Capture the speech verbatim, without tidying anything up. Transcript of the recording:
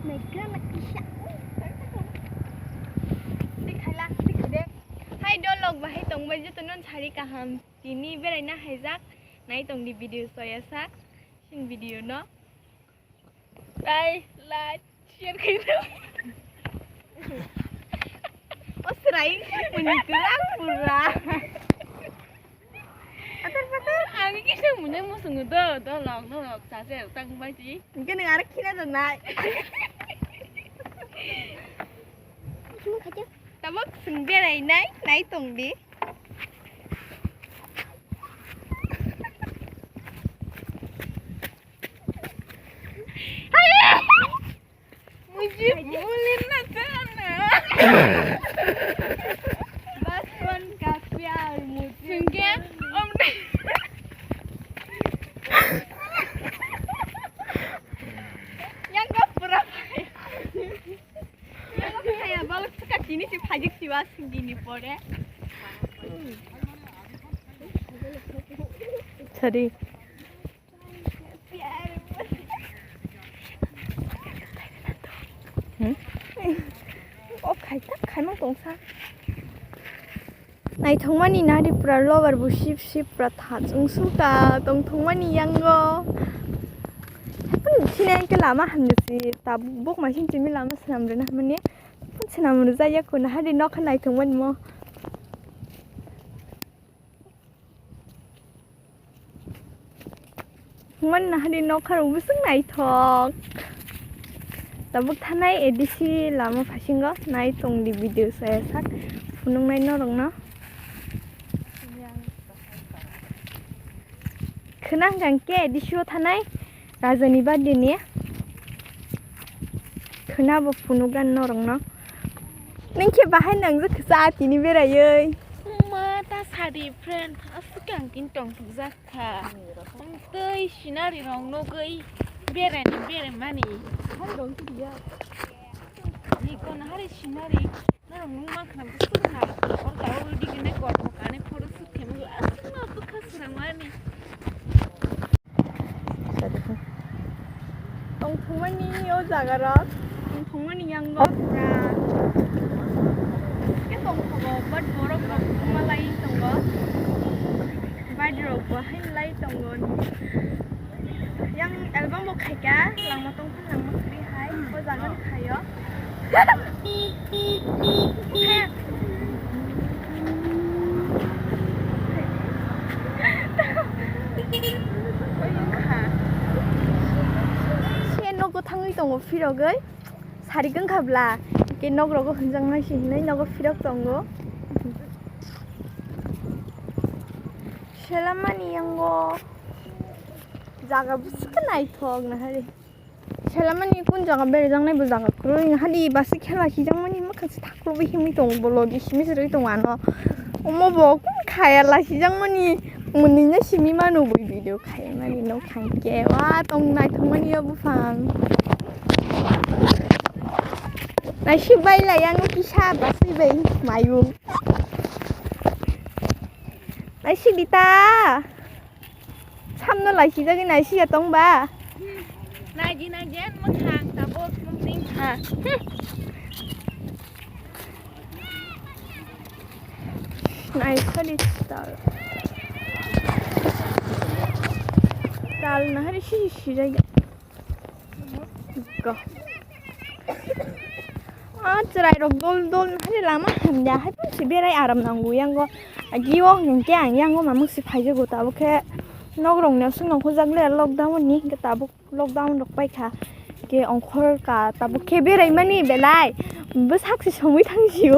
Hai dolok bahai tongbai joto non sari kaham tini beraina haijak nai tongdi video soya sak sin video no. Tei like, share khaina. O srai muni kwrak pura. Atar patar. Ang kisa muni musungo do, do lok, do lok, sase tang bai di. Hingke nang arak khina do nai. Tabuk sung berai nai, nai tong di. मुझे भूलना जाना। बचपन का प्यार मुझे सुन के भूलना। Yang ka pura phai. Yang ka phai ya, balok suka kini si phajik si was gini pore. Sorry. Hmm? O khai tak khai mang tong sa. Naithokmani nari pura lobar bo sip sip pura thachung suka tongthokmani yango. Hapun sini ang ke lama hamjasi tabuk machine chimi lama swnam rwna hamani. Hapun swnam rwjak ya ko nahari nokha naithokmani mo. Mon nahari nokha rok bwswk naithok. Tabuk thanai A D C lama phasingo nai tongdi video saya sak phunuknai norokno. Khwnang kang ke A D C o thanai. Rajani birthday ni. Khwna bo phunukgan norokno. Nang khe bahai nangjak khe cha tini beraioi. Ma ta sadi friend, aswk ang tin tong thokjak kha. Ang tei scenery rok nugui berani berai mani. Ni kono hari scenery. Norok nung mankha na bwswk na, o jaga o digini kok kok ani photo shoot khaimani aswk no bwkha swrangmani. Tongthokmani o jaga rok, tongthokmani yango pura. Khe tongthogo, but borok rok wngma lai tongo. Bike rok bo haino lai tongo. Yang album bo khaika, langma tongkha, langma kwrwi hai, o jaga ni khaio. Se nogo thangwi tongo phirogwi, sari wngkha bla, hwnkhe nok rogo hwnjaknai se hinwi nogo phirok tongo. Selamani yango jaga bwswk naithok nahari. Selamani kun jaga berajaknai bo jaga kwrwi nahari basi khela hijakmani mwkhang se thaklobwi himwi tongo bolo di simi se rwi tongo ano. Omo bo kun khaya la hijakmani mwnwi no simi mano bo video khaimani no khangke wa tong naithokmani o buphang. Naisik bai lai ang kisa basi bai mayung. Naisik di ta. Samno lai sijagwi naisiya tong ba? Naidi naidi ang mwkhang tabuk nung ring kha. Naisadi tal. Tal nahari si sijagwi. Go. Ah, chwrai rok dol dol hai lama hamya hai pun si berai aram nango yango. Agi o hwnkhe ang yango mamung si phaijago tabuk khe nok rok ni aswk nongkhorjak le lockdown ni hwnkhe tabuk lockdown rok paikha. Ke ongkhor ka tabuk khe berai mani belai bwsak si songwi thang sio.